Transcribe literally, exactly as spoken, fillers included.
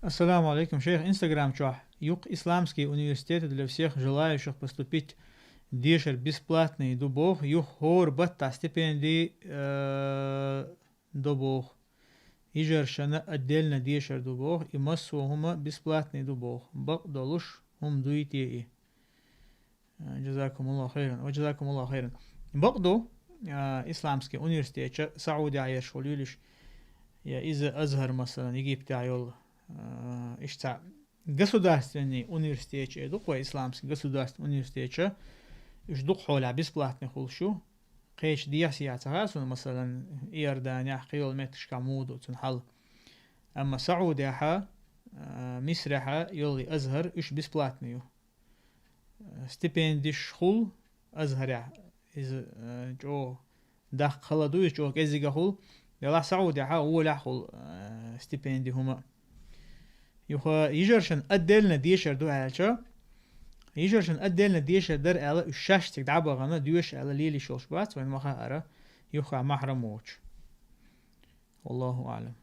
Ассаламу алейкум, шейх. Инстаграм чохь юха «Исламские университеты для всех желающих поступить» дешар бесплатный ду боху, юха хӀора баттахь стипенди э, до боху. Йижаршана отдельно дешар ду боху, и массо а хӀума бесплатный ду боху. Бакъ долуш хӀума дуй те и? Э, джазакумуллаху хайран. Ва джазакумуллаху хайран. Бакъ ду, э, исламский университетча Саудехь ерш хуьлийла уьш, я иза Азхар, масалан, Египтехь йолу, э, иштта государственный университетча, э, ду-кх вай исламский государственный университетча, уьш дукха хьолехь бесплатный хуьлуш ю. Кхечу дехьа-сехьа ца хаьа суна, масалан, Иорданехь, кхин йолу меттигашкахь муха ду цуьнан хьал. Амма Саудехьа, а, Мисрехьа йолу и Азхар, уьш бесплатный ю. Стипендиш хуьлу Азхарехь. Иза, а, чӀогӀа даккха хала ду, иза чӀогӀа кӀеззига хуьлу. Делахь Саудехьа гӀолехь хуьлу, а, стипенди хӀума. Юха йижаршан отдельно дешар ду аьлча, йижаршан отдельно дешар дара аьлла, уьш шаьш цига дӀабахана доьшу аьлла лелаш йолуш бац, вайн ма хаара, юха махьрам воцуш. Валлаху аълам.